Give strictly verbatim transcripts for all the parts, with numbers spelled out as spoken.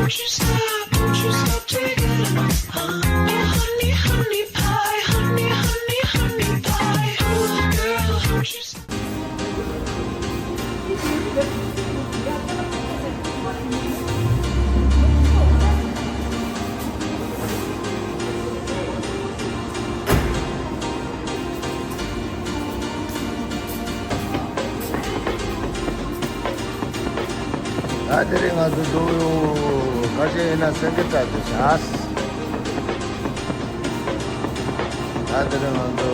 Won't you stop, won't you stop taking my, uh, oh, honey, honey pie, honey, honey, honey pie. Ooh, girl, won't you stop? ད་དེ་རིང་ང་ཚོ་འགྲོ་ཡོད། ཁ་ཤས་ཡིན་ན་སེང་གེ་བྲག་ཏུ་བཞག་ད་དེ་རིང་ང་ཚོ་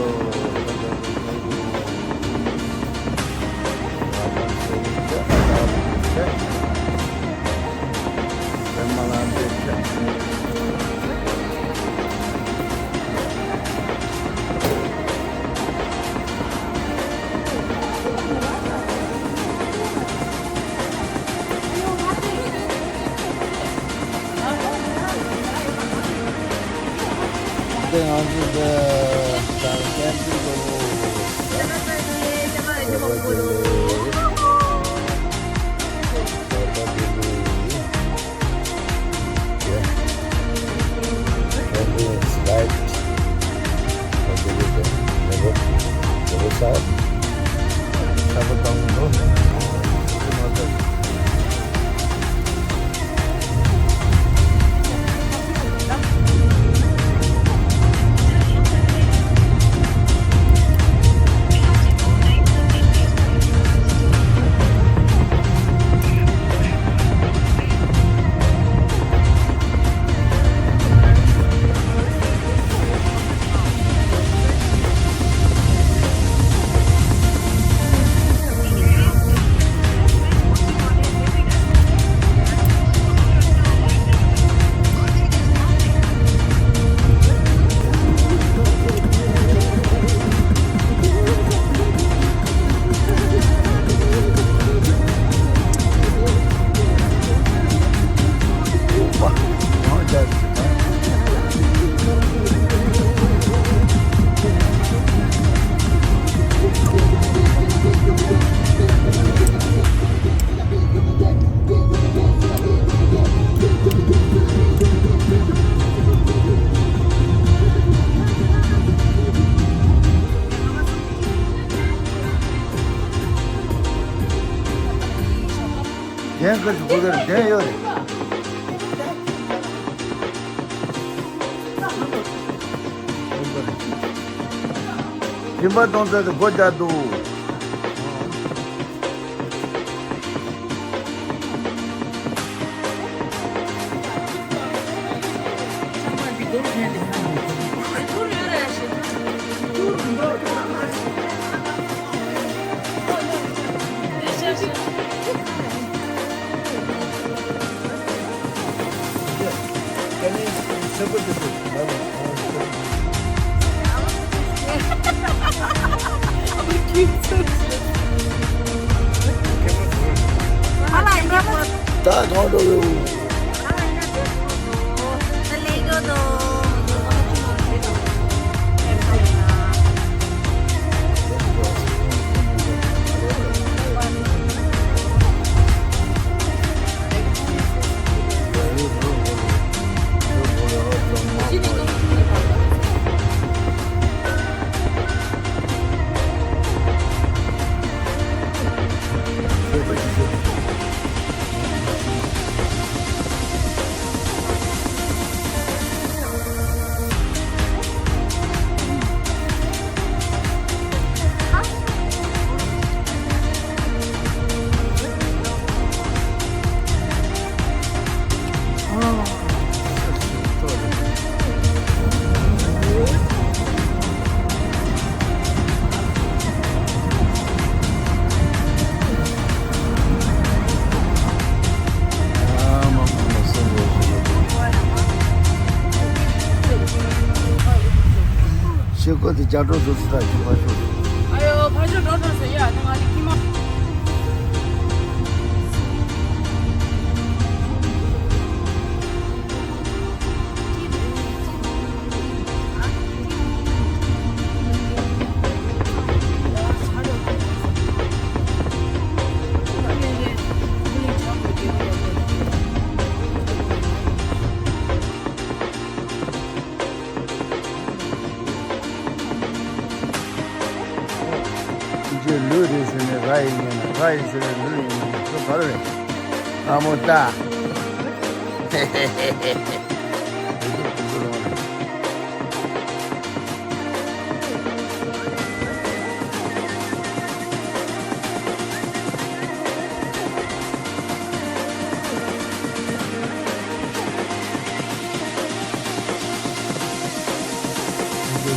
གདན་ཁ་ཅིག་སྒོ་ཁར་གདན་ཡོད་རེད། སྦྱིན་པ་གཏོང་ས་དེ་སྒོ་བརྒྱབ་འདུག་ད་གང་འགྲོ་ཡོད། ཤེལ་སྒོ་དེ་རྒྱ་གྲོགས་སུ་སུ་ར་ཞིག་མ་ཤོར། ཨ་ཡོ་ཕ་ཤོ་གྲོགས་གྲོགས་སུ་ཡ་ད་ང་ལི་ཁྱི་མ། ཡིན་ན་ར་ཡིན་ཟེར་བའི་ལུས་ཡིན་ན་ཁོ་ག་རེ་རེད། ཨ་མོ་ལྟ།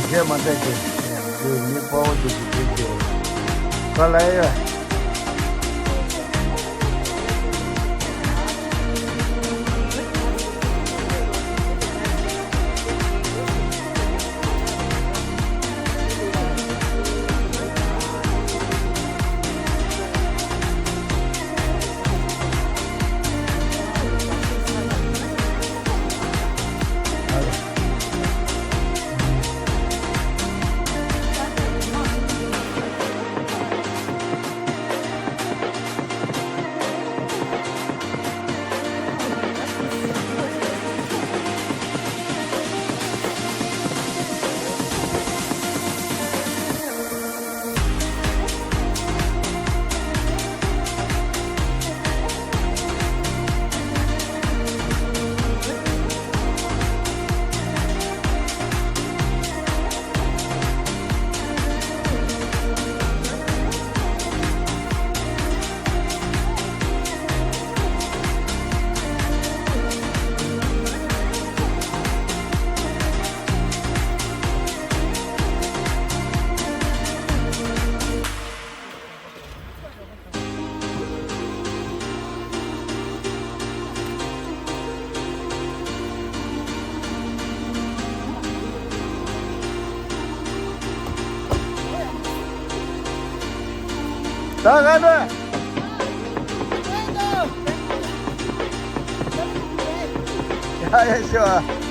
གཞས་མ་འདྲ་ཅིག་དེ་མི་དཔའ་བོ་དེ་ཞིག་དེ་ཅིག་ག་ལ་ཡ། ད་ག་འདྲ། ཡ་ཡ་ཤོ།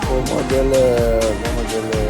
སྒོ་མོ་བདེ་ལེགས། སྒོ་མོ་བདེ་ལེགས།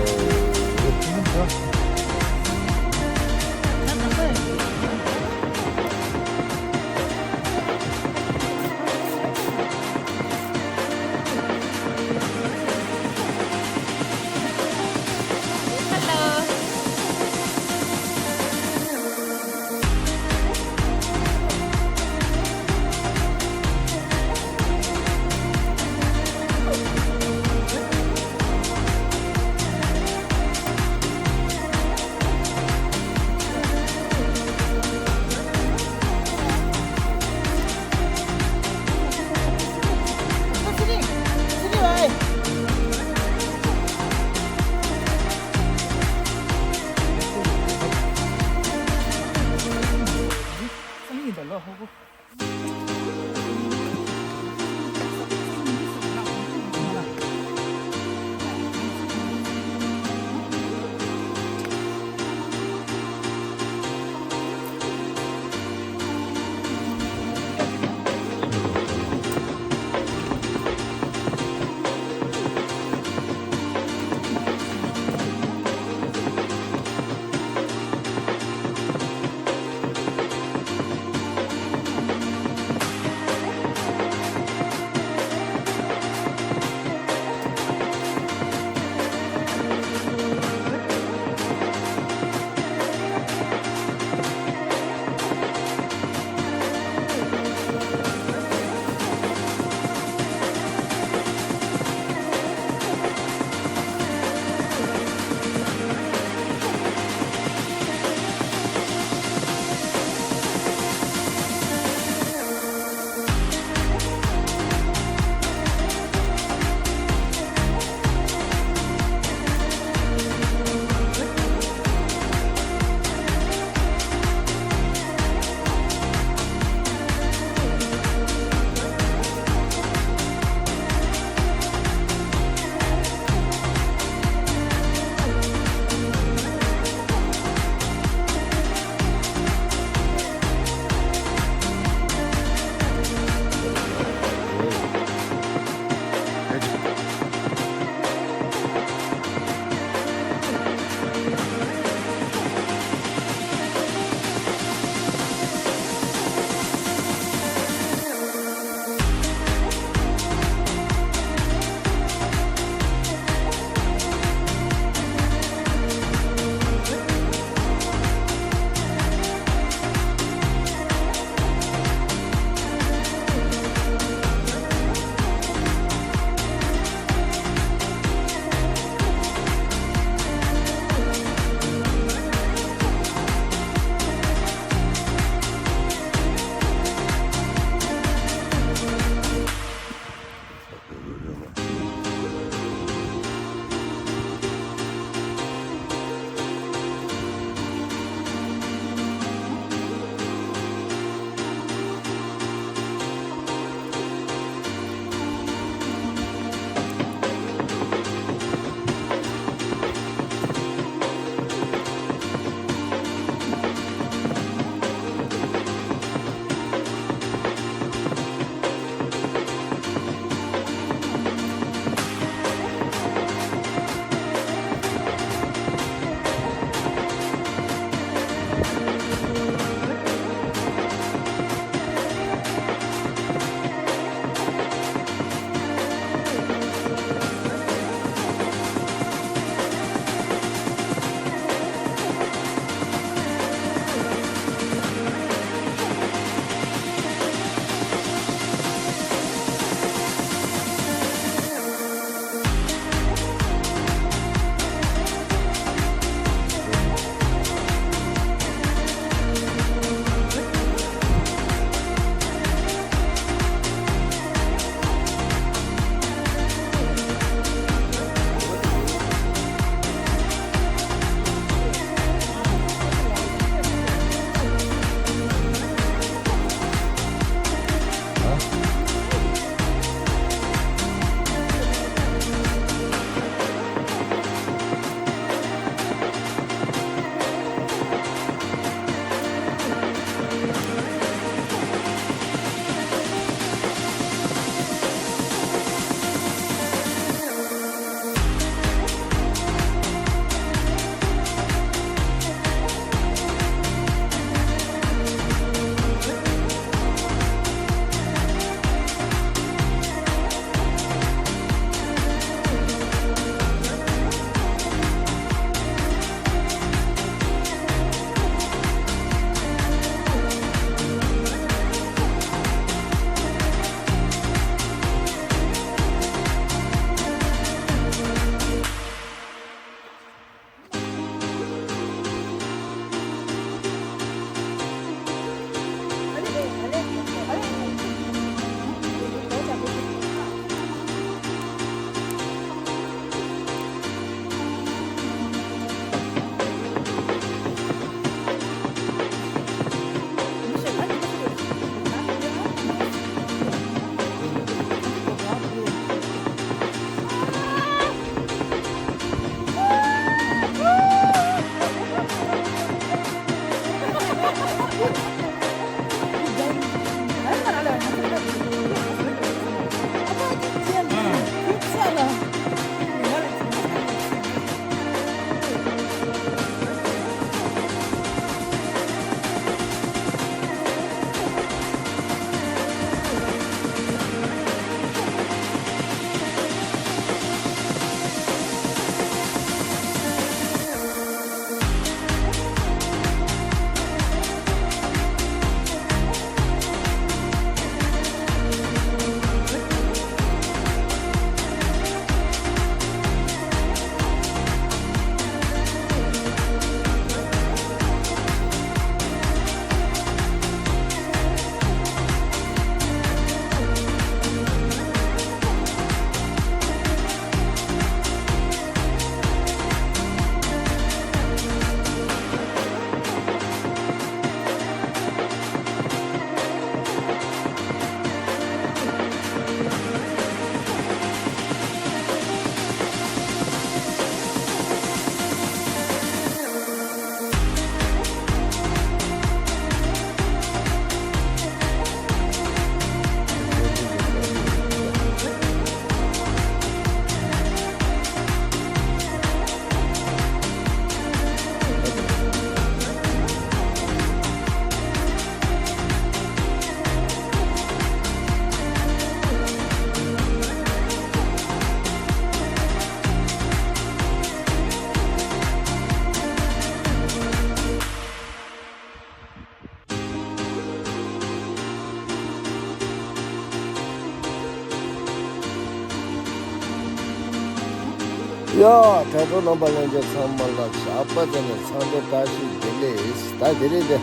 ཡ། དྲ་གྲོགས་རྣམ་པ་ལྷན་རྒྱས་ཚང་མ་ལ་ཞག་པ་ཚང་ནས་འཚམས་འདྲི་བཀྲ་ཤིས་བདེ་ལེགས། ད་དེ་རིང་དེ་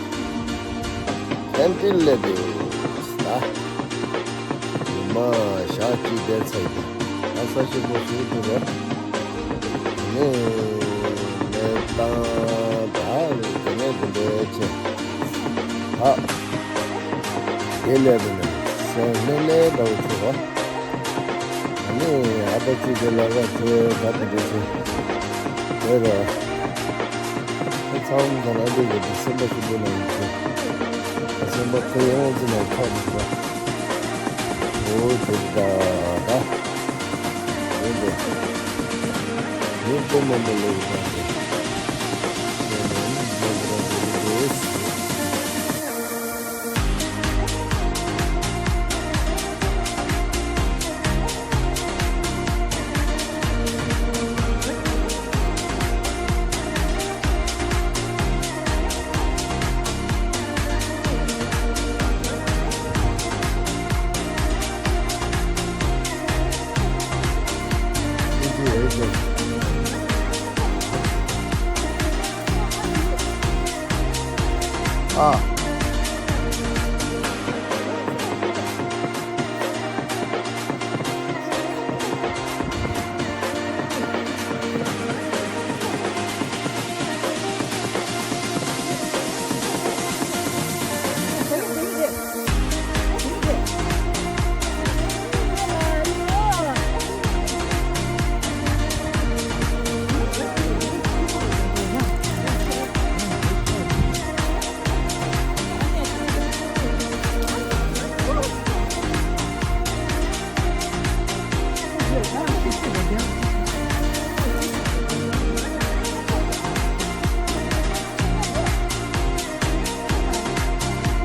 ཀན་ཊིན་སླེབས་ཡོད་ད། ཉི་མ་ཞག་གཅིག་བསྡད་ཚར་ཡིན། ཨ་ས་ཞིག་པོ་ཞིག་འདུག་རེད། དེ་ནས་གནས་སྟངས་ད་དེ་ནས་དེ་འདྲའི་ཆེ། ཨ། དེ་ལས་དེ་ནས་སེམས་ལྷོད་ལྷོད་འདྲ་བོ་བྱུང་རོ། ཨ་ནི་ཨ་ཕ་ཅིག་གི་ལག་པ་དེ་ད་དེ་འདྲ་བྱུང་། དེ་ར། ཁོ་ཚང་མ་ལ་འདི་གི་འདི་སེམས་པ་ཞིག་པོ་ནང་ཡིན་ཚེ། སེམས་པ་ཁོ་ཡོང་ཙི་ནས་ཁ་བུ་ར། འོ་དེ་ད་ད། འོ་དེ། ཡོད་པོ་མང་པོ་ལས་ཡོད་པ་དེ། ཡོད་ནས་མང་པོ་ར་དེ་རེད་དེ། ཨ།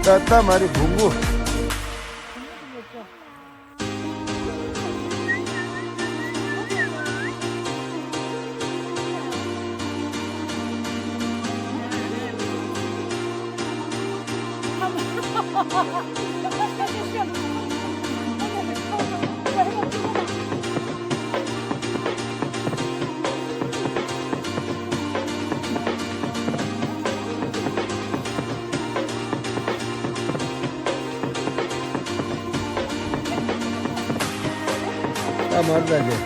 ད་ད་མ་རེད་བུ་མོ། ད་མར་ད་གེ།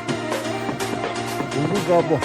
གུང་གུང་དཀར་པོ།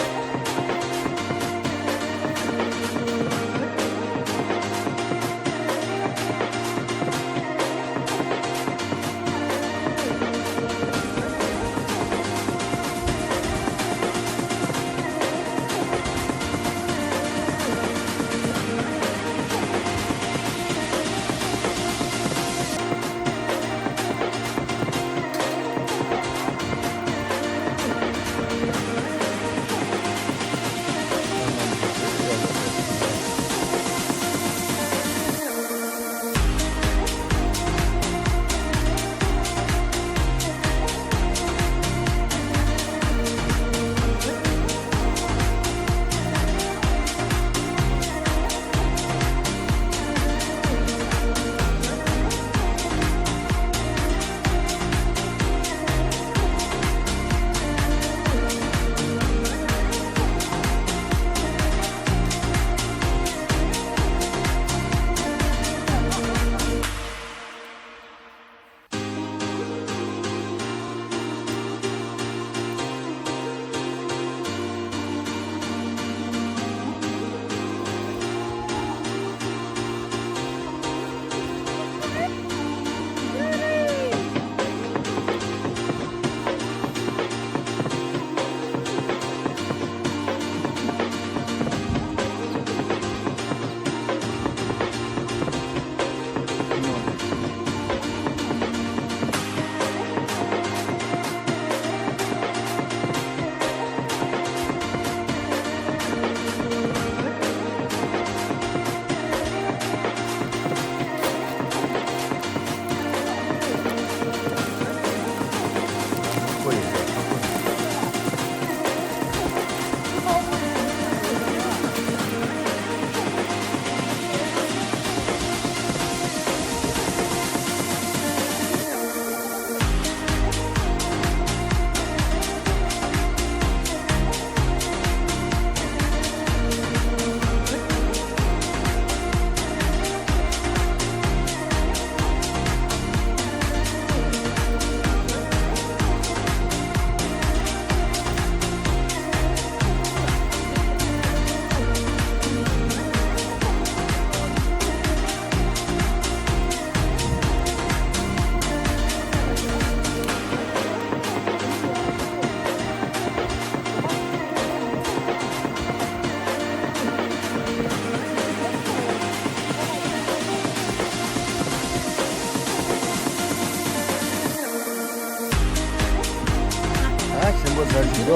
ད་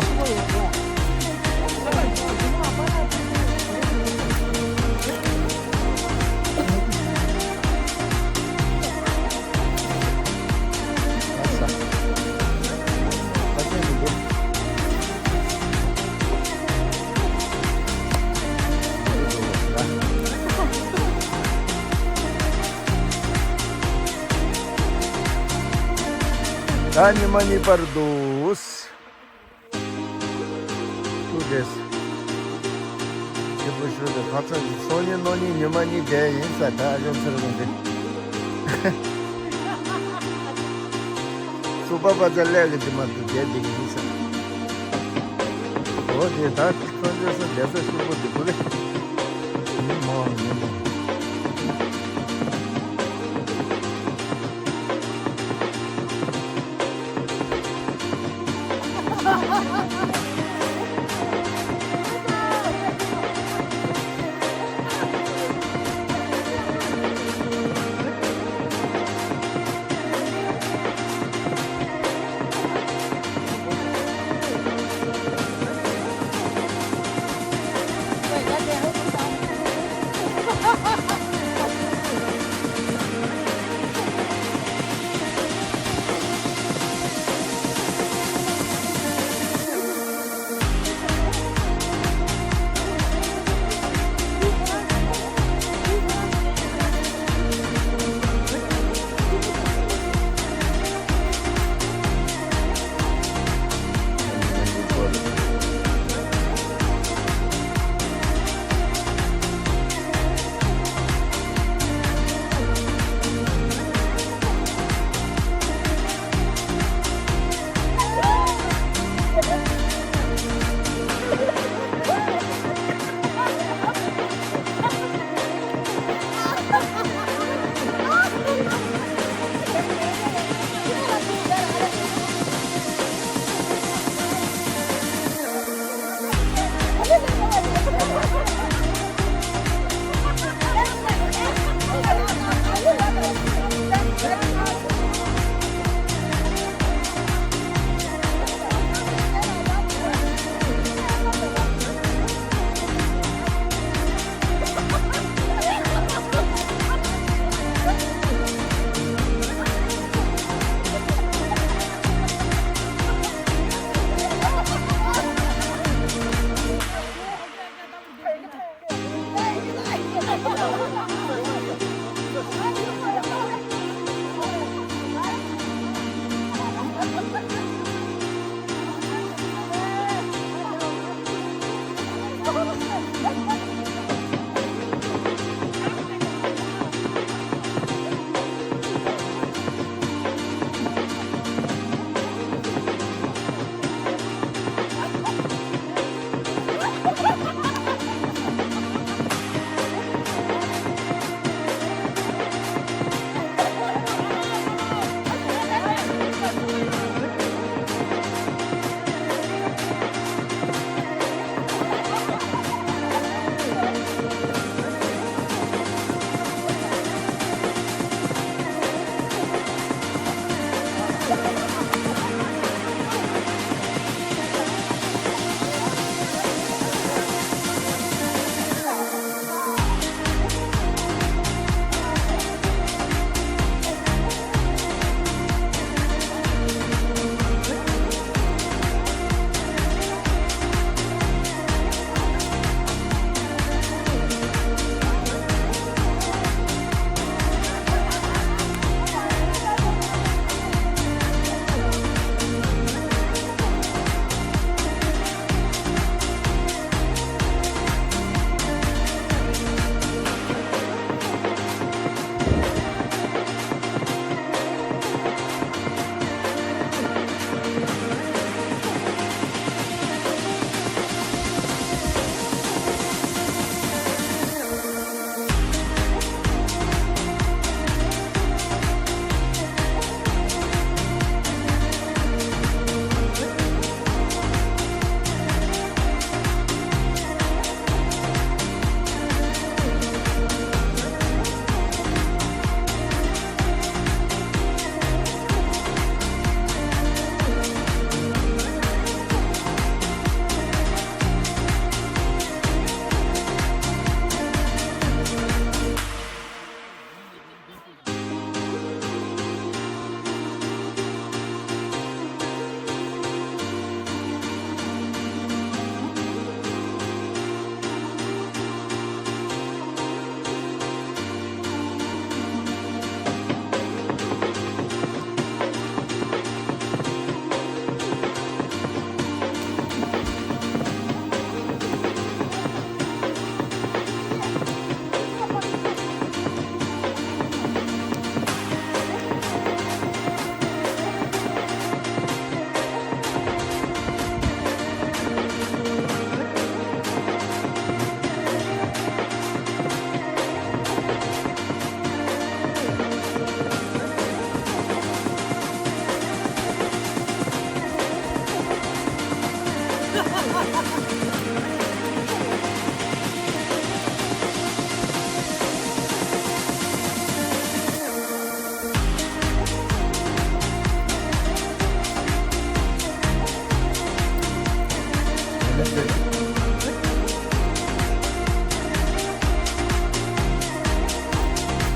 ཉི་མ་གཉིས་པར་འདུག་ཐུགས་རྗེས། སྐྱིད་པོ་ཞུ་དང་། ཁ་ཚ་སང་ཉིན་གནངས་ཉིན་ཉི་མ་གཉིས་བསྡད་ཡིན་ས། ད་ཨ་ཅོ་ཚེ་རིང་འདི། སུ་པ་པ་ཚ་ལས་ཀྱི་དེ་མ་གཏོགས་བསྡད་བསྡད་ཀྱི་ཡིན་ས། འོ་དེ་ད་ཁ་ཚ་སང་བསྡད་ས་ཞིག་པོ་འདི་བུ་ལེ། མི་མང་ཡིན།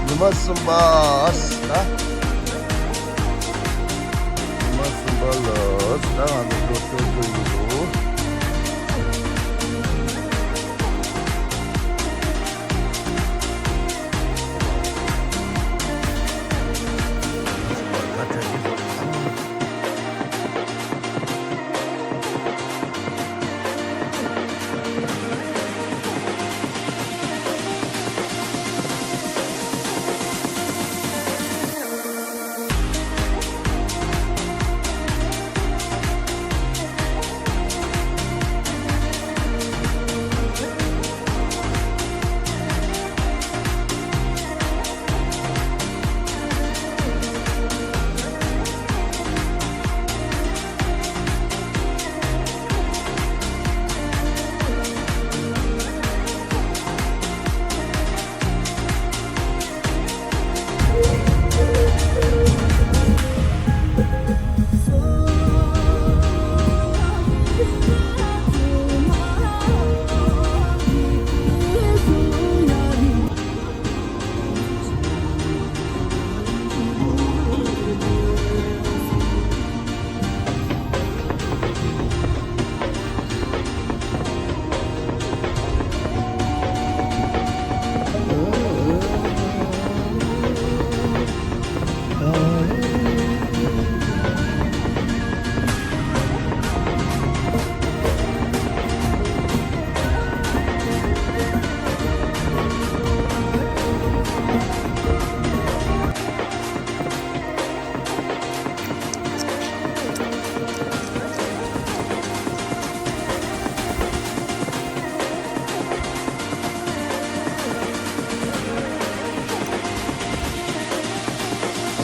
ཉི་མ་གསུམ་པ་ཨ་ད། ཉི་མ་གསུམ་པ་ལ་ད་ང་ཚོ་སློབ་གྲྭ་ཚོ་ཡིན་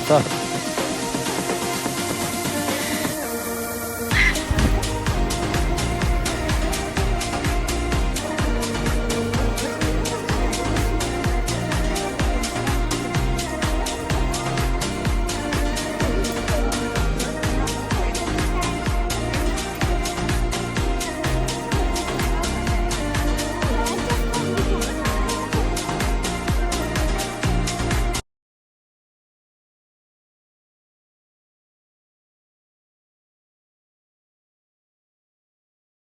འདུག་ད་